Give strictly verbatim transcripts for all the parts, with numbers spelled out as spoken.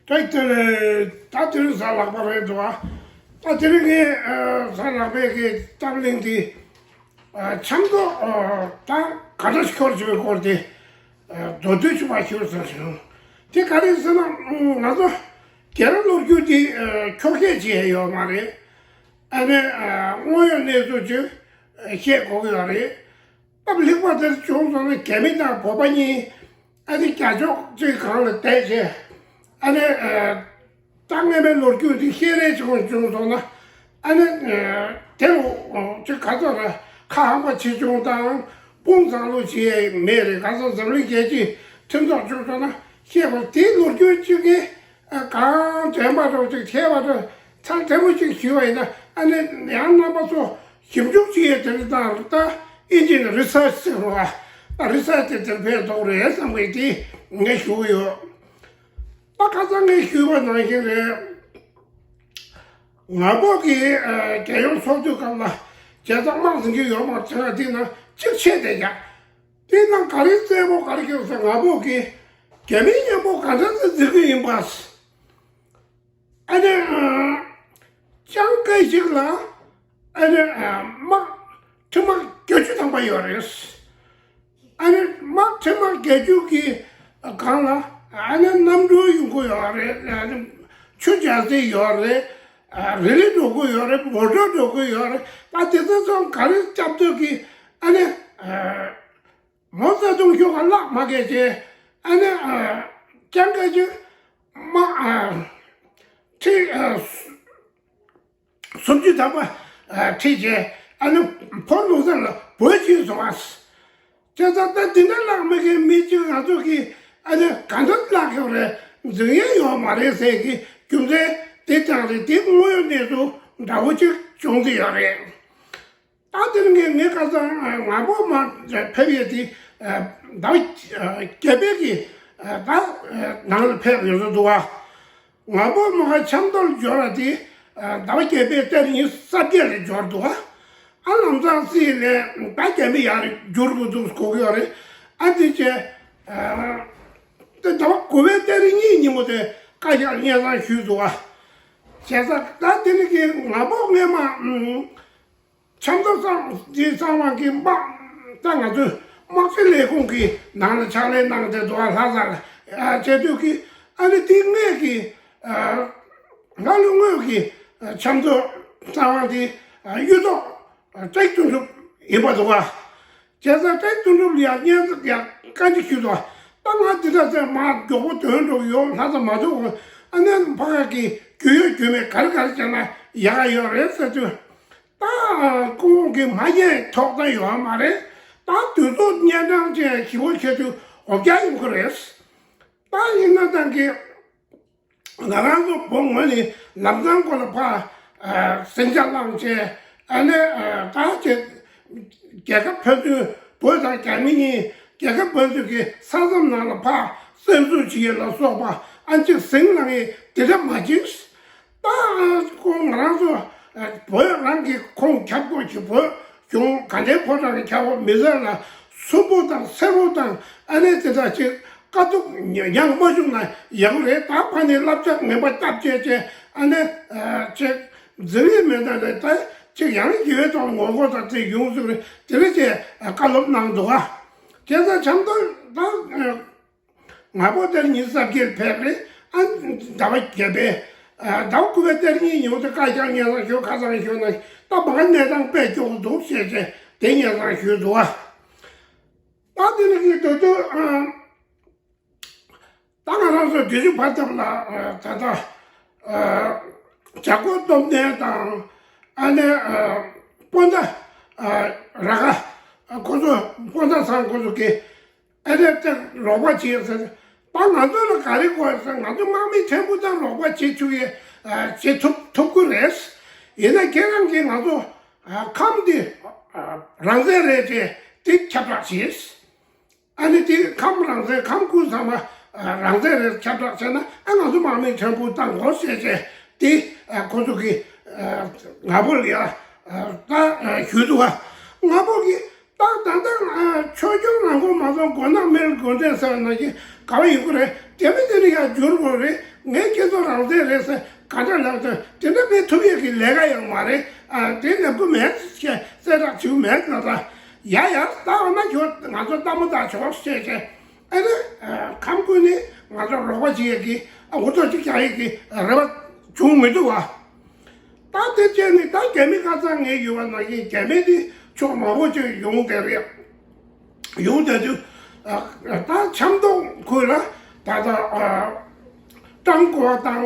ད་དེ་ལས་ད་དེ་རིང་གཟའ་ལྷག་པ་རེད་འདུག་ཨ། ད་དེ་རིང་གི་ཨ་གཟའ་ལྷག་པའི་གི་སྟབས་གླེང་འདི་ཨ་ཆབ་མདོ་ཨ་ད་ག་འདྲ་ཤོར་བྱུང་བའི་སྐོར་དེ་ཨ་མདོར་བསྡུས་ཤིག་མར་ཞུ་ཟེར་བྱུང་། དེ་ག་རེ་ཟེར་ན་ང་ཚོ་རྒྱལ་རབས་ལོ་རྒྱུས་འདི་ཨ་འཁྱོག་བཤད་བྱས་ཡོད་མ་རེད། ཨ་ནི་ཨ་དངོས་ཡོད་གནས་ཚུལ་ཅིག་ཨ་བཤད་དགོས་ཀྱི་ཡོད་རེད། སྟབས་ལེགས་པ་དེར་བྱུང་སོང་ན་རྒྱ་མི་དང་བོད་པ་གཉིས་ཨ་ནི་རྒྱ་ཕྱོགས་གཅིག་སྒང་ལ་བསྡད་བྱས་ཨ་ནི་ད་སྔ་མའི་ལོ་རྒྱུས་འདི་བཤད་རེས་བྱུང་བྱུང་སོང་ན་ཨ་ནི་དེ་རུ་ཅིག་ག་ཚོད་ར་ཁ་ཧམ་པ་བྱེད་བྱུང་དང་དཔུང་བཟང་ལུགས་བྱེད་ཡས་མེད་རེད། ག་ཚོད་འཛམ་གླིང་རྒྱལ་སྤྱིའི་མཐུན་ཚོགས་བྱུང་སོང་ན་བཤད་དགོས། དེའི་ལོ་རྒྱུས་གཅིག་གི་གང་དྲན་པ་འདྲ་ཅིག་བྱས་པ་འདྲ་ཚང་དྲན་པོ་ཅིག་ཞུས་པ་ཡིན་ན་ཨ་ནི་ཡང་རྣམ་པ་ཚོ་ཞིབ་འཇུག་བྱེད་ཡས་དེ་འདྲ་དང་ད་ཨིན་ཇི་ནས་རི་སར་ཆི་ཟེར་བ་ད་རི་སར་ཆི་དེ་དེར་ཕན་ཐོགས་རེད་བསམ་གི་དེ་ངས་ཞུ་གི་ཡོད། ད་ཁ་སང་ངས་ཞུས་པ་ནང་བཞིན་རེད། ང་ཕོད་ཀྱིས་ཨ་རྒྱལ་ཡོངས་ཚོགས་འདུའི་སྐབས་ལ་བྱས་ཙང་དམག་འཛིང་གི་ཡོད་མ་རེད་ཟེར་ན་དེ་ན་གཅིག་ཆད་བསྡད་ཀྱང་དེ་ནང་ག་རེ་གསལ་པོ་ག་རེ་ཁྱོད་ཟེར་ང་ཕོད་ཀྱིས་རྒྱ་མིའི་མཉམ་པོ་ག་འདྲ་ཟེར་འཛིང་གི་ཡིན་པ། ཨ་ནི་ཨ་ལྕང་སྐད་ཞིག་ལ་ཨ་ནི་ཨ་དམག་ཁྲི་དམག་བརྒྱད་ཅུ་ཐམ་པ་ཡོད་རེད། ཨ་ནི་དམག་ཁྲི་དམག་བརྒྱད་ཅུ་གི་སྒང་ལ་ཨ་ནི་གནམ་གྲུ་ཡོང་གི་ཡོད་རེད། ཨ་ནི་ཆུ་རྒྱག་རྩེ་ཡོད་རེད། ཨ་རི་ལི་འགྲོ་གི་ཡོད་རེད། མོ་ཊ་འགྲོ་གི་ཡོད་རེད། ད་དེ་ཚོ་ཚང་ག་རེ་སྐྱབས་བཅོལ་གི་ཨ་ནི་ཨ་མའོ་ཙེ་ཏུང་ཤོག་ག་བརླག་མ་གས་ཅེ་ཨ་ནི་ཨ་ལྕང་སྐད་ཅིག་དམག་ཨ་ཁྲི་ཨ་སུམ་ཅུ་ཐམ་པ་ཨ་ཁྲིད་བྱས་ཨ་ནི་ཕོ་ལུང་ས་ལ་བོད་ཕྱིན་སོང་བ། བྱས་ཙང་ད་འདི་འདྲ་བརླག་མི་མཁན་མི་གཅིག་ང་ཚོ་གིས་ཨ་ནི་ག་འདྲ་བརླག་ཡོད་རེད་འཛིང་ཡས་ཡོད་མ་རེད་ཟེར་གི་རྒྱུ་མཚན་དེ་ཙང་རེད། དེ་དངོས་ཡོད་གནས་ཚུལ་འདྲ་བོ་ཅིག་བྱུང་བསྡད་ཡོད་རེད། ད་དེ་རིང་གི་ངས་ཁ་སང་ང་ཕོད་མར་ཕེབས་ཡས་དེ་ཟླ་བ་བརྒྱད་པའི་གི་ད་ནང་ལ་ཕེབས་ཡོད་ས་འདུག་བ། ང་ཕོད་མ་ག་ཆབ་མདོ་ལ་འབྱོར་བ་དེ་ཟླ་བ་བརྒྱད་པའི་ཏ་རིག་ཉི་ཤུ་རྩ་བརྒྱད་ལ་འབྱོར་འདུག་བ། ཨ་ལམ་སང་སྲིད་ནས་ད་རྒྱ་མི་ཡར་བསྒྱུར་དགོས་འདུག་གོ་གི་ཡོད་རེད། ཨ་དེ་བྱས་ད་ཟླ་བ་དགུ་པའི་ཏ་རིག་གཉིས་ཉིན་མོ་དེ་བཀའ་ཤག་སྙན་སེང་ཞུས་འདུག་བ། བྱས་ཙང་ད་དེ་ནི་གི་ང་ཕོད་སྔས་མ་ཆབ་མདོ་གཙང་འདི་གཙང་བ་གི་དམག་ད་ང་ཚོའི་དམག་སྤྱི་ལས་ཁུངས་ཀྱི་ནང་ལ་ཕྱག་ལས་གནང་བསྡད་འདུག་ཨ་ལྷ་ས་ལ་ཨ་བྱས་དུས་ཀྱི་ཨ་ནི་དེ་སྔས་ཀྱི་ཨ་ང་ལོ་དངོས་ཀྱི་ཨ་ཆབ་མདོ་གཙང་བ་འདི་ཨ་གཡུ་ཐོག་ཨ་བཀྲ་ཤིས་དོན་གྲུབ་ཡིན་པ་འདུག་ཨ། བྱས་ཙང་བཀྲ་ཤིས་དོན་གྲུབ་ལ་ཡང་སྙན་ཡང་བཀའ་འདྲི་ཞུས་འདུག་ཨ། ད་ང་འདི་འདྲ་ཟེར་མ་མགྱོགས་པོ་དོན་འགྲོ་གི་ཡོད་ལྷ་ས་མ་ཐུག་ཨ་ནི་ཕ་ག་གི་རྒྱུས་ཡོད་རྒྱུས་མེད་ག་རེ་ག་རེ་བྱས་ན་ཡག་ག་ཡོད་རེད་ཟེར་དུས། ད་ཁོང་གིས་མ་ཉན་ཐོག་ད་ཡོད་མ་རེད། ད་དུས་ཚོད་གཉན་འཕྲང་ཅན་ཞི་བོ་ཁྱེད་ཚོས་འོ་བརྒྱལ་ཡོང་གི་རེད། ད་ཡིན་ན་ད་གི་ང་རང་ཚོ་བོད་ངོས་ནས་ལམ་སང་ཁོ་ལ་ཕ་ཟིང་ཆ་བླངས་བྱས་ཨ་ནི་ད་ཅེ་རྒྱལ་ཁབ་ཕན་ཚུན་བོད་དང་རྒྱ་མི་གཉིས་རྒྱལ་ཁབ་ཕན་ཚུན་གྱི་ས་མཚམས་ནང་ལ་ཕ་བཙན་འཛུལ་བྱེད་ཡས་ལ་སོགས་པ་ཨ་ཅིག་ཟིང་ལངས་ཡས་དེ་འདྲ་མ་བྱེད། ད་ཁོང་ང་རང་ཚོ་བོད་རང་གི་ཁོང་ཁྱབ་དགོས་ཀྱི་བོད་གཞུང་དགའ་ལྡན་ཕོ་བྲང་གི་ཁྱབ་དགོས་མི་ཚེ་ལ་སུན་པོ་དང་སེར་པོ་དང་ཨ་ནེ་དེ་འདྲ་ཅིག་དཀའ་སྡུག་མྱངས་མ་བྱུང་ན་ཡག་རེད། ད་ཕ་ནས་བསླབ་བྱ་ངན་པ་བཏབ་བྱས་བྱས་ཨ་ནེ་ཅིག་འཛིང་ཡས་མེད་ན་རེད། ད་ཅིག་ཡང་ཡོད་དང་ངོ་རྒོལ་དང་དེ་ཡོང་ཟེར་རེད། དེ་རེད་ཅེས་བཀའ་སློབ་གནང་འདུག་ཨ། བྱས་ཙང་ཆབ་མདོ་ད། ང་ཕོད་དེར་ཉིན་གསར་སྐྱེལ་ཕེབས་རེད། ཨ་ཟླ་བ་བརྒྱད་པའི་ཨ་ཟླ་བ་དགུ་པའི་ཏ་རིག་གཉིས་ཉིན་དུ་བཀའ་ཤག་སྙན་སེང་ཞུ་ཁ་སང་ཞུ་ན་ད་བ་ག་གནས་སྟངས་དཔེ་སྐྱོ་པོ་འདུག་ཞེས་བྱས་དེ་སྙན་སེང་ཞུས་འདུག་ཨ། ད་དེ་ནི་གི་དུས་དུས་ཨ་ད་ང་རང་ཚོ་དུས་ཆུ་བར་ཙམ་ལ་ཨ་ད་ལྟ་ཨ་བྱ་རྒོད་སྟོབས་ལྡན་དང་ཨ་ནེ་ཨ་སྤོན་ཟླ་ཨ་ར་ག་ཁོ་ཚོ་སྤོན་ཟླ་ཚང་ཁོ་ཚོ་གི་ཨ་ནེ་ཏེ་རོགས་པ་བྱེད་ཟེར། ད་ང་ཚོ་ལ་ག་རེ་དགོས་ཟེར། ང་ཚོ་དམག་མི་ཕྲན་བུ་དང་རོགས་པ་བྱེད་ཆུག་ཡས་ཨ་བྱེད་ཐུབ་ཐུབ་ཀྱི་རེད། ཡིན་ན་ཁྱེད་རང་གིས་ང་ཚོ་ཨ་ཁམས་འདི་ཨ་རང་བཙན་རེད་ཅེས་དེ་ཁྱབ་བསྒྲགས་བྱེད། ཨ་ནི་དེ་ཁམས་རང་བཙན་ཁམས་ཁུལ་ཚང་མ་ཨ་རང་བཙན་རེད་ཁྱབ་བསྒྲགས་བྱས་ན་ཨ་ང་ཚོ་དམག་མི་ཕྲན་བུ་བཏང་དགོས་ཟེར་བྱས་དེ་ཨ་ཁོ་ཚོ་གིས་ཨ་ང་ཕོད་ལ་ཡ་ཨ་ད་ཨ་ཞུས་འདུག་ཨ། ང་ཕོད་ཀྱིས་ད་ད་ལྟ་ཨ་ཆོས་སྐྱོང་རང་མགོ་མ་ཚོམ་མགོ་ནག་མེར་མགོ་འདྲེན་ཟེར་བ་ནང་བཞིན་ག་བ་ཡིན་དགོས་རེད། དེ་མི་དེ་ནི་ཡ་འགྱུར་དགོས་རེད། ངས་ཁྱེད་ཚོ་རང་བཙན་རེད་ཟེར་ག་འདྲ་ལབ་ཚོད་དེ་འདྲ་སྤེལ་ཐུབ་ཡས་ཀྱི་ལས་ཀ་ཡོད་མ་རེད། ཨ་དེ་ལབ་གི་མེད་ཅེས་གསལ་བསྒྲགས་བྱེད་གི་མེད་ལབ་ད། ཡ་ཡ་ད་འོ་ན་ཁྱོད་ང་ཚོ་ལྟ་མོ་ལྟ་ཆོག་ཅེས་བྱས། ཨ་ནི་ཁམས་ཀུན་ནས་ང་ཚོ་རོགས་པ་བྱེད་ཡས་ཀྱི་ཨ་འུ་ཐུག་ཅིག་རྒྱག་ཡས་ཀྱི་རེ་བ་བྱུང་མི་འདུག་བ། ད་དེ་བྱས་ནས་ད་རྒྱ་མི་ཁ་སང་ངས་ཡོད་པ་ནང་བཞིན་རྒྱ་མི་དེ་ཕྱོགས་མང་པོ་ཅིག་ཡོང་བསྡད་རེད། ཡོང་བསྡད་དུས་ད་ཆབ་མདོ་ཁུལ་ལ་ད་ལྟ་ཀྲང་གོ་དང་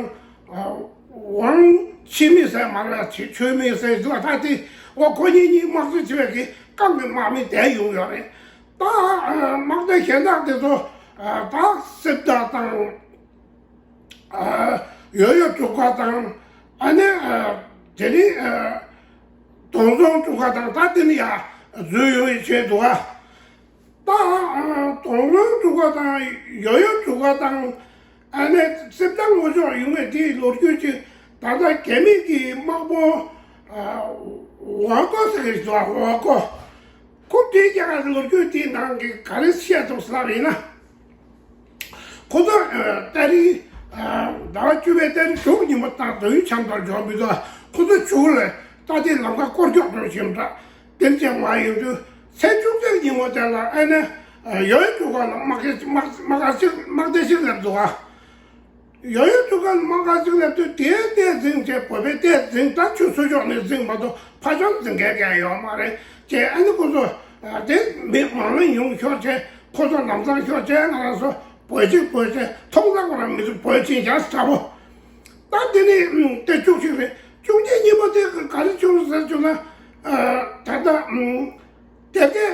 ཝང་ཆི་མི་ཟེར་མ་རེད། ཆི་ཆོས་མི་ཟེར་འདུག་ད་དེ་འོ་ཁོ་གཉིས་གཉིས་དམག་སྤྱི་བྱེད་པའི་གི་རྐང་གི་དམག་མི་དེ་ཡོང་ཡོད་རེད། ད་དམག་སྡེ་གཞན་དག་དེ་ཚོ་ད་སིབ་ད་དང་ཡོ་ཡོ་འབྲུག་པ་དང་ཨ་ནི་དེ་ནི་གདོང་བཟང་འབྲུག་པ་དང་ད་དེ་ནི་ཡ་འཛུལ་ཡོང་ཡི་བྱས་འདུག་ཨ། ད་གདོང་བཟང་འབྲུག་པ་དང་ཡོ་ཡོ་འབྲུག་པ་དང་ཨ་ནི་སེམས་ཐག་ངོ་ཅོག་ཡོང་བའི་དེའི་ལོ་རྒྱུས་ཀྱི་ད་ལྟ་རྒྱ་མི་གི་དམག་དཔོན་ཝ་ཀོ་ཟེར་གི་རེད་ཝ་ཀོ། ཁོ་དེའི་རྒྱ་གར་ལོ་རྒྱུས་དེའི་ནང་གི་ག་རེ་བཤད་འདུག་ཟེར་བ་ཡིན་ན། ཁོ་ཚོ་ཏ་རིག་ཟླ་བ་བཅུ་པའི་ཏ་རིག་དྲུག་ཉིན་མོ་དང་དུས་ཆང་དོར་འཇོག་མི་ཚོ་ཁོ་ཚོ་བྱུག་ལ་ད་ལྟའི་ལམ་ཁ་སྐོར་སྐྱོད་འགྲོ་བཞིན་པ་དེ་འདྲ་མ་ཡོང་དུས་ཚེས་བཅུ་གཅིག་ཉིན་མོ་དེ་ལ་ཨ་ནི་ཡོ་ཡོ་འབྲུག་པ་ལ་དམག་གི་དམག་དམག་སྒར་ཞིག་དམག་སྡེ་ཞིག་སླེབས་འདུག་ཨ། ཡོ་ཡོ་འབྲུག་པ་ལ་དམག་སྒར་ཞིག་སླེབས་དུས་དེའི་ལྟས་འཛིན་བྱས་བོད་པའི་ལྟས་འཛིན་ད་ཆུ་ཚོད་ཕྱོགས་ནས་འཛིན་མ་གཏོགས་ཕ་ཆང་འཛིན་མཁན་གང་ཡོད་མ་རེད་ཅེས་ཨ་ནི་ཁོ་ཚོ་དེ་མི་མང་ལ་ཡོང་ཤོག་ཅེས། ཁོ་ཚོ་ལམ་སང་ཤོག་ཅེས་ང་རང་ཚོ་བོད་ཅིག་བོད་ཅེས་མཐོང་ས་ཁོ་རང་མི་ཚོ་བོད་ཅིག་ཡ་འདྲ་པོ། ད་དེ་ནི་དེ་བཅུ་གཅིག་རེད། བཅུ་གཅིག་ཉིན་མོ་དེ་ག་རེ་བྱུང་ཟེར་བྱུང་ན་ད་ལྟ་དེ་གའི་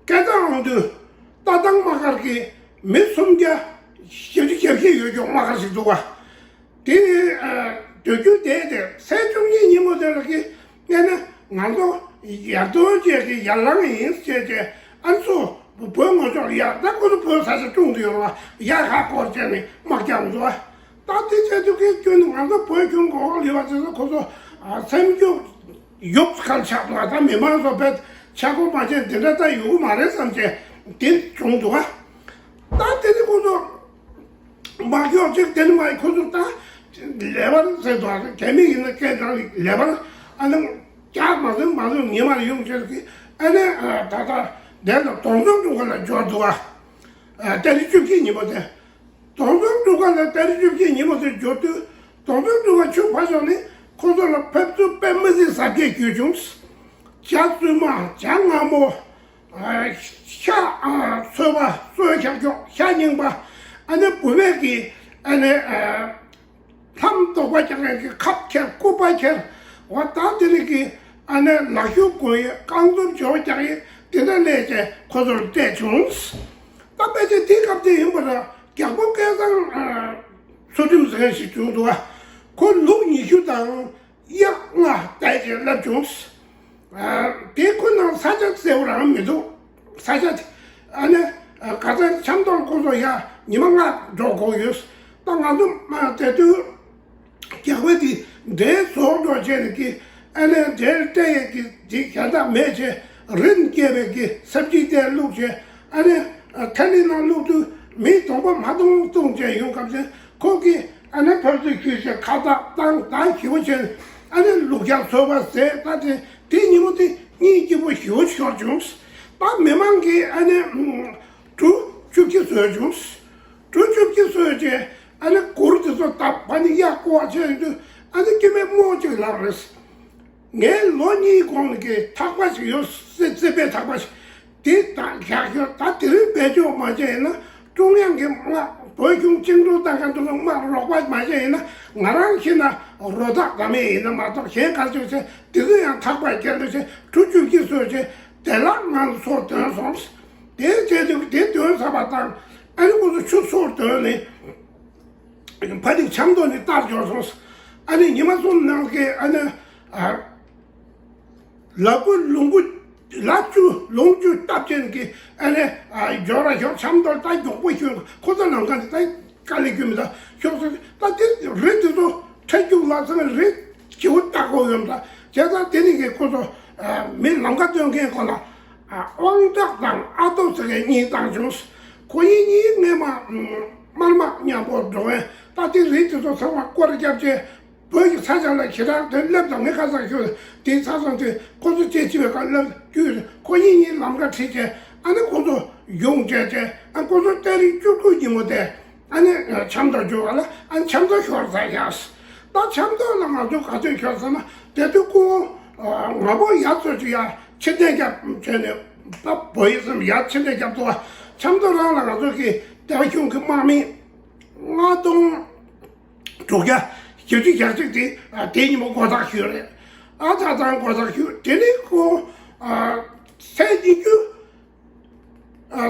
སྐལ་བཟང་དབང་འདུས་རྟ་ཐང་དམག་སྒར་གྱི་མི་སུམ་བརྒྱ་ཞེ་བཅུ་ཞེ་བཞི་ཡོད་ཀྱོག་དམག་སྒར་ཞིག་འདུག་བ། དེ་དུས་རྒྱུན་དེ་དེ་ཚེས་བཅུ་གཉིས་ཉིན་མོ་དེ་ལ་གི་ངས་ནི་ང་ཚོ་ཡར་ཐོན་བཅས་ཀྱི་ཡར་ལངས་ཡིན་ཟེར་བྱས་ཨ་ཚོ་བོད་ངོ་ཕྱོགས་ཡར་ད་ཁོ་ཚོ་བོད་ས་ཆ་ཀྲུང་དུ་ཡོད་ར་ཡར་ཧ་སྐོར་བྱས་ནས་དམག་རྒྱག་འདུག་ད་དེ་བྱས་དུས་ཀྱི་སྐྱོན་ནི་ང་ཚོ་བོད་ཁྱོན་གོ་ལི་བ་དེ་ཚོ་ཁོ་ཚོ་སེམས་སྐྱོ་ཡོབ་ཁ་ཆགས་འདུག་ད་མི་མང་ཚོ་བེད་ཆག་སྒོ་མ་བྱས་འདི་འདྲ་ད་ཡོང་གི་མ་རེད་བསམ་བྱས་དེ་བྱུང་འདུག་ད་དེ་ནི་ཁོ་ཚོ། དམག་ཤོག་ཅིག་དེ་ནི་མ་ཁོ་ཚོ་ད་ལེ་བར་ཟེར་དུས་རྒྱ་མི་ཡིན་ན་སྐད་གྲགས་ལེ་བར་ཨ་ནི་རྒྱག་མ་ཐུབ་མ་ཐུབ་ཉི་མར་ཡོང་ཆེད་ཀྱི་ཨ་ནི་ད་ལྟ་དེ་ལ་གདོང་བཟང་འབྲུག་པ་ལ་འབྱོར་འདུག་ཨ། ཏ་རིག་བཅུ་གཅིག་ཉིན་མོ་དེ་གདོང་བཟང་འབྲུག་པ་ལ་ཏ་རིག་བཅུ་གཅིག་ཉིན་མོ་དེ་འབྱོར་དུས་གདོང་བཟང་འབྲུག་པ་ཆུ་ཕ་ཤོག་ནི་ཁོ་ཚོ་ལ་ཕེབས་བསུ་དཔེ་མི་སྲིད་གཟབ་རྒྱས་བརྒྱུད་བྱུང་། ཇ་བཙུན་མ་ཇ་མངར་མོ། ཤ་ཚོད་པ་གསོལ་ཤ་ཀྱོག་ཤ་རྙིང་པ། ཨ་ནི་བུད་མེད་ཀྱི་ཨ་ནི་ལྷམ་དོག་པ་རྒྱག་མཁན་གྱི་ཁབ་ཁྱེར་སྐུད་པ་ཁྱེར་བ་དང་དེ་ནི་གི་ཨ་ནི་ལག་ཤུབས་གོན་ཡས་རྐང་ཚུབ་ཇོ་རྒྱག་ཡས་དེ་འདྲ་ལས་ཀྱི་ཁོ་ཚོར་སྤྲད་བྱུང་། ད་དཔེ་ཆ་དེའི་སྐབས་དེ་ཡིན་པ་ལ་རྒྱལ་པོ་སྐལ་བཟང་ཚུལ་ཁྲིམས་ཟེར་མཁན་ཞིག་བྱུང་འདུག་ཁོ་ལུག་ཉི་ཤུ་དང་། གཡག་ལྔ་བལྟས་ཀྱིན་སླེབས་བྱུང་། དེ་ཁོ་ནང་ས་ཆ་གསལ་པོ་རང་མི་འདུག་ས་ཆ་དེ་ཨ་ནི་ག་ཚོད་ཆབ་མདོ་ཁོ་ཚོ་ཡ་ཉི་མ་ལྔ་འགྲོ་དགོས་ཡོད། ད་ང་ཚོ་དེ་དུས་རྒྱལ་པོ་དེ་འདྲའི་ཟོག་འགྲོ་བྱས་ནས་ཀྱི་ཨ་ནི་འདྲའི་སྤྲད་ཡས་ཀྱི་དེ་གཞན་དག་མེད་བྱས་རིན་སྐྱེས་པའི་གི་ས་བྱི་དེ་བླུགས་བྱས་ཨ་ནི་ཐ་ལི་ནང་བླུགས་དུས་མི་གདོང་པ་མ་གཏོང་གཏོང་བྱས་ཡོང་སྐབས་དེ། ཁོང་གིས་ཨ་ནི་ཕར་ཚུར་ཞུས་བྱས་ཁ་བཏགས་བཏང་བཏང་ཞེ་པོ་བྱས་ཨ་ནི་ལུག་ཁྱག་ཚོས་པ་ཟས་ད་དེ་དེ་ཉིན་མོ་དེ་སྙིང་སྐྱིད་པོ་ཞེ་པོ་ཤོར་བྱུང་། ད་མི་མང་གིས་ཨ་ནི་གྲུ་བཅུ་གཅིག་བཟོས་བྱུང་། གྲུ་བཅུ་གཅིག་བཟོས་བྱས་ཨ་ནི་གུར་དེ་ཚོ་བཏབ་ཨ་ནི་གཡག་བསྐོར་བ་བྱས་ཡོང་དུས་ཨ་ནི་སྐྱེ་དམན་རྨོ་ཅིག་ལབ་རེད། ངའི་ལོ་གཉིས་གོང་གི་ཐག་པ་ཞིག་ཡོད། སྲིད་སྲིད་པའི་ཐག་པ་ཞིག་དེ་དང་བཞག་ཡོད། ད་དེ་རིང་བེད་སྤྱོད་མ་བྱས་ཡིན་ན་ཀྲུང་དབྱང་གི་དམག་བོད་གཞུང་བཅིངས་འགྲོལ་བཏང་མཁན་དེ་ཚོ་དམག་རོགས་པ་མ་བྱས་ཡིན་ན་ང་རང་ཤི་ན་རོ་ཐག་འདྲ་མེད་ཡིན་ན་མ་གཏོགས་གཞན་ག་ཚོད་ཚེ་དེ་ཚོ་ཡང་ཐག་པ་རྒྱལ་འདུ་བྱས་གྲུ་བཅུ་གཅིག་བཟོས་བྱས་དེ་ལ་ང་ཚོ་ཚུར་ཐོན་སོང་། དེ་བྱས་དུས་དེ་ཐོན་ཚར་བ་དང་ཨ་ནི་ཁོ་ཚོ་ཆུ་ཚུར་ཐོན་ནས། ཕ་ནི་ཆབ་མདོ་ནས་བསྟར་འབྱོར་སོང་། ཨ་ནི་ཉི་མ་གསུམ་ནང་གི་ཨ་ནི་ཨ་ལ་ཀུ་ལུང་ཀུ་ལ་བཅུ་ལུང་བཅུ་སྟབས་ཅན་གྱི་ཨ་ནི་ཨ་འབྱོར་ར་ཤོག་ཆབ་མདོ་ད་མགྱོགས་པོ་ཤོད་ཁོ་ཚོ་ནང་ཁ་ནས་ད་དཀའ་ལས་ཁྱོན་མི་ད་ཤོག་ཟེར་ད་དེ་རི་དེ་ཚོ་ཁྲ་རྒྱུག་ལ་ཚང་རི་བྱེའུ་ལྟ་གོ་ཡོད་ད་བྱས་ཙང་དེ་ནི་གི་ཁོ་ཚོ་མི་ལམ་ཁ་སྟོན་མཁན་ཁོ་ལ། དབང་གྲགས་དང་ཨ་ཏོ་ཟེར་མཁན་གཉིས་བཏང་བྱུང་། ཁོ་གཉིས་གཉིས་སྔས་མ་དམར་དམག་མཉམ་པོ་འགྲོ་བས་ དེ་རིགས་དེ་ཚོ་ཚང་མ་སྐོར་ར་བརྒྱབ་བྱས། བོད་ཀྱི་ས་ཆ་ལ་ཞེ་དྲག་དེ་སླེབས་དང་། ངས་ཁ་སང་ཞུས། དེའི་ཚ་སང་དེ་ཁོ་ཚོ་སྐྱེས་ཕྱི་བའི་ཁ་སླེབས་དུས། ཁོ་གཉིས་གཉིས་ལམ་ཁ་ཁྲིད་བྱས། ཨ་ནི་ཁོ་ཚོ་ཡོང་བྱས་བྱས། ཨ་ཁོ་ཚོ་ཏ་རིག་བཅུ་དགུ་ཉིན་མོ་དེ་ཨ་ནི་ཆབ་མདོ་འབྱོར་བ་ལ། ཨ་ནི་ཆབ་མདོ་ཤོར་ཚར་ཡག། ད་ཆབ་མདོ་ལ་ང་ཚོ་ག་དུས་ཤོར་ཟེར་ན། དེ་དུས་ཁོ་ང་བོ་ཡར་ཚོད་ཅིག་ཡར་ཕྱིར་འཐེན་རྒྱབ་བྱས་ནས། ད་བོད་ཡིག་སེམས་ཡར་ཕྱིར་འཐེན་རྒྱབ་ཐུབ་པ། ཆབ་མདོ་རང་ལ་ང་ཚོ་གི་སྡེ་པ་གཞུང་གི་དམག་མི་ལྔ་སྟོང་དྲུག་བརྒྱ་བཞི་བཅུ་ཞེ་གཅིག་དེ་དེ་ཉིན་མོ་མགོ་བཏགས་ཞུས་རེད། ཨ་ད་ད་མགོ་བཏགས་ཞུས། དེ་ནས་ཁོ་ཚེས་ཉི་ཤུ་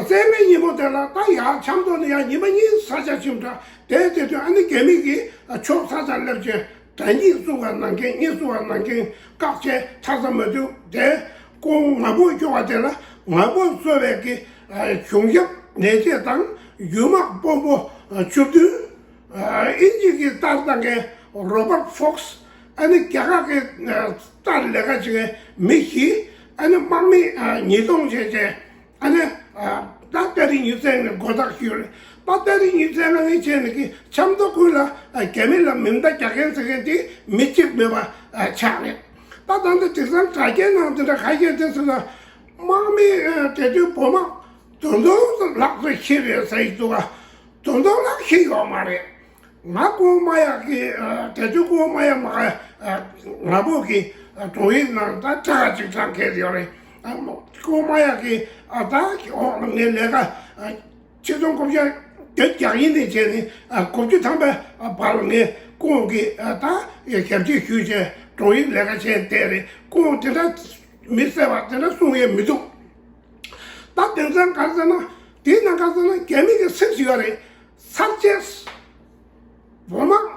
ཚེས་པའི་ཉིན་མོ་དེ་ལ། ད་ཡར་ཆབ་མདོ་ནས་ཡར་ཉི་མ་གཉིས་ས་ཆ་ཕྱིན་འདྲ། དེ་དེ་དུས་ཨ་ནི་རྒྱ་མི་གིས་ཕྱོགས་ས་ཆ་སླེབས་བྱས། དགྲ་གཉིས་བསུ་བ་གནང་མཁན། གཉིས་བསུ་བ་གནང་མཁན་བཀག་བྱས། ཐར་ས་མ་ཐུབ། དེ་ཁོ་ང་བོ་ཤོར་བ་དེ་ལ་ང་བོ་གསོ་བའི་གི་གཞུང་ཞབས་ནད་དཔྱད་དང་ཡུལ་དམག་དཔོན་པོ་བཅུ་བདུན། ཨིན་ཇི་གི་ལྟར་བཏང་མཁན་རོ་བར་ཕོག་སི། ཨ་ནི་རྒྱ་གར་གི་ལྟར་ལས་ཀ་བྱེད་མཁན་མི་བཞི། ཨ་ནི་དམག་མི་ཉིས་སྟོང་བྱས་བྱས། ཨ་ནི་ད་ཏ་རིག་ཉི་ཤུ་རྩ་ལྔ་ནས་མགོ་བཏགས་ཞུས་རེད། ད་ཏ་རིག་ཉི་ཤུ་རྩ་ལྔ་ནས་བྱས་ནས་ཀྱི་ཆབ་མདོ་ཀུན་ལ་རྒྱ་མི་ལ་མེ་མདའ་རྒྱག་མཁན་ཟེར་མཁན་དེ་མི་གཅིག་མེད་པ་ཆགས་རེད། ད་ད་ལྟ་དེང་སང་དྲ་རྒྱའི་ནང་དེ་འདྲ་ཁ་ཤས་དེ་ཚོ་ལ། དམག་མི་དེ་དུས་བོད་དམག་བདུན་སྟོང་ལྷག་ཙམ་ཤི་རེད་ཟེར་གྱི་འདུག་ག་བདུན་སྟོང་ལྷག་ཤི་ཡོད་མ་རེད། ང་སྐུ་ངོ་མ་ཡག་གི། ཨ་དེ་དུས་སྐུ་ངོ་མ་ཡག་མ་ག་ཨ་ང་བོ་གི་ཨ་དྲུང་ཡིག་ནང་ད་ཁྲ་ཅིག་ཚང་ཁེལ་ཡོད་རེད། ཨ་སྐུ་ངོ་མ་ཡག་གི་ཨ་ད་འོག་ལ་ངའི་ལས་ཀ། ཨ་ཆིག་སྟོང་དགུ་བརྒྱ་བརྒྱད་ཅུ་གྱ་གཉིས་ནས་བྱས་ནས། ཨ་དགུ་བཅུ་ཐམ་པའི་བར་ལ་ངས་སྐུ་ངོ་གི་ཨ་ད་ཞབས་ཕྱི་ཞུས་བྱས། དྲུང་ཡིག་ལས་ཀ་བྱས་བསྡད་རེད། སྐུ་ངོ་དེ་འདྲ་མི་གསལ་བ་དེ་འདྲ་གསུང་ཡས་མི་འདུག་ད་དེང་སང་ག་རེ་ཟེར་ན། དེའི་ནང་ག་རེ་ཟེར་ན། རྒྱ་མི་གི་ཚིག་ཅིག་ཡོད་རེད། ཚར་བཅད། བོད་དམག་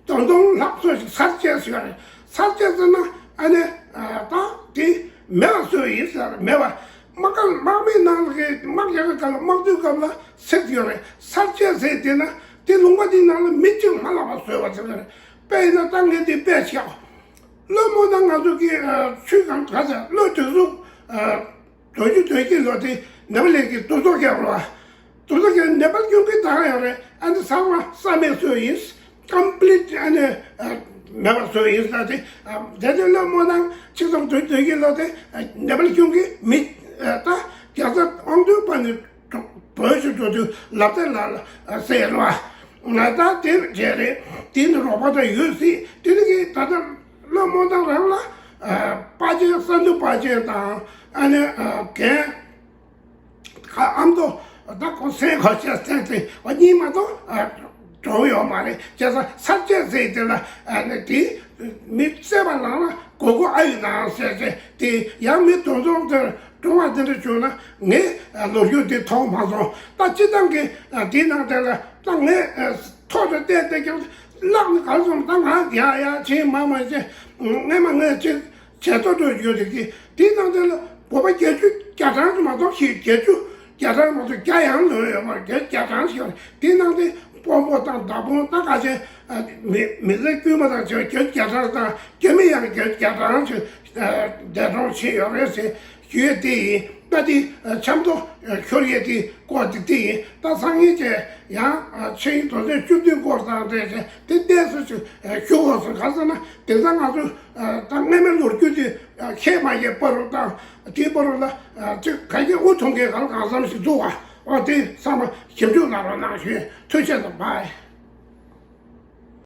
བདུན་སྟོང་ལྷག་ཙམ་ཞིག་ཚར་བཅད་ཟེར་བ་རེད། ཚར་བཅད་ཟེར་ན་ཨ་ནི་ཨ་ད་དེ་མེད་པ་བཟོས་ཡིན་ཟེར། མེད་པ། དམག་སྒར་དམག་མིའི་ནང་གི་དམག་རྒྱག་གི་སྐབས་ལ། དམག་འཛུལ་སྐབས་ལ་ཚིག་ཡོད་རེད། ཚར་བཅད་ཟེར་དེ་ན་དེ་ལུང་པ་དེའི་ནང་ལ་མི་གཅིག་མ་ལྷག་པ་བཟོས་པ་ཟེར་བ་རེད། དཔེ་ཡིན་ན་ད་ངས་དེ་དཔེ་བཞག་བློ་མོ་ན་ང་ཚོ་གི་ཨ་ཆུ་སྒང་ག་ས་བློ་གྲོས་གཟུགས་ཨ་དོན་གཅོད་དོན་གཅིག་ལོ་དེ་ནེ་པ་ལི་གི་དུར་ཚོགས་རྒྱག་རོགས། དུར་ཚོགས་རྒྱག་ནེ་པ་ལ་སྐྱོན་གི་དག་ཡོད་རེད། ཨ་ནི་ཚང་མ་ས་མེད་བཟོས་ཡིན། ཀམ་པི་ལིཊ་ཨ་ནི་ཨ་མེད་པར་བཟོས་ཡིན་ཟེར་ཏེ། ཨ་དེ་དུས་བློ་མོ་ན་ཆིག་སྟོང་དོན་དོན་གཅིག་ལོ་དེ་ནེ་པ་ལ་སྐྱོན་གི་མི་ཨ་ད་རྒྱལ་ཚབ་དབང་འདུས་པ་ནི་བོད་ཞུ་འགྲོ་དུས་ལབ་སྟེ་ལ་ལ་ཟེར་རོགས། ང་ད་དེ་བྱས་རེད། དེ་ནི་རོགས་པ་ད་ཡོད་སྲིད། དེ་ནི་གི་ད་ལྟ་བློ་རྨོངས་སྟངས་རང་ལ་ཨ་དཔའ་ཆེན་ས་འདུལ་དཔའ་ཆེན་དང་། ཨ་ནི་ཨ་རྒན་ཨ་མདོ། ད་ཁོ་སེང་གོ་ཆེ་སེང་ཚེ་བ་གཉིས་མ་གཏོགས་ཨ་གྲོངས་ཡོད་མ་རེད། བྱས་ཙང་ཚར་བཅད་ཟེར་དེ་ལ་ཨ་ནི་དེ་མི་བསད་པ་ལངས་ན་མགོ་སྐོར་ཨ་ཡི་ནང་ཟེར་ཟེར། དེ་ཡང་མི་དུང་སོང་དེར་གྲོངས་པ་དེ་འདྲ་བྱུང་ན། ངས་ལོ་རྒྱུས་དེ་མཐོང་མ་སོང་། ད་སྤྱི་བཏང་གི་དེའི་ནང་དེ་ལ་ད་ངས་ཐོག་ཏུ་བལྟས་བལྟས་ཀྱང་བརླག་ནི་ག་རེ་སོང་། ད་ང་ཡ་ཡ་བྱེད་མ་མ་བྱེད། སྔས་མ་ངས་ཅིག་བྱས་ཐོག་ཏུ་ཡོད་རེད་གི། དེའི་ནང་དེ་ལ་བོད་པ་བརྒྱད་ཅུ་གྱ་གྲངས་མ་གཏོགས་ཤིག་བརྒྱད་ཅུ་གྱ་གྲངས་མ་གཏོགས་བརྒྱ་ཡང་ལོན་ཡོད་མ་རེད། བརྒྱད་ཅུ་གྱ་གྲངས་ཤིག་ཡོད་རེད། དེའི་ནང་དེ་དཔོན་པོ་དང་བདག་དཔོན་དང་ཁ་ཆེ། མི་མི་ཚེ་དཀྱུས་མ་དང་བཅས་པ་བརྒྱད་ཅུ་གྱ་གྲངས་དང་། རྒྱ་མི་ཡང་བརྒྱད་ཅུ་གྱ་གྲངས་ཤིག་འདས་གྲོངས་ཕྱིན་ཡོད་རེད་ཟེར་ཞུ་ཡས་དེ་ཡིན། ད་དེ་ཆབ་མདོ་ཤོར་ཡས་དེ་སྐོར་དེ་དེ་ཡིན། ད་སང་ཉིན་བྱས་ཡང་ཆིངས་ཡིག་དོན་ཚན་བཅུ་བདུན་སྐོར་དང་འབྲེལ་བྱས་དེ་གནས་སུ་ཞུ་དགོས་སོང་། ག་རེ་ཟེར་ན་དེང་སང་ང་ཚོ་ད་སྔས་མའི་ལོ་རྒྱུས་དེ་ཤེས་མ་ཤེས་བར་དུ་དང་། དེའི་བར་དུ་ལ་ཅིག་ག་གེ་དབུ་ཐུང་གེ་གང་གང་འཚམ་ཞིག་འདུག་བ། འོ་དེ་ཚང་མ་ཞིབ་འཇུག་གནང་རོགས་གནང་ཞུ། ཐུགས་རྗེ་ཆེ། བཱའི།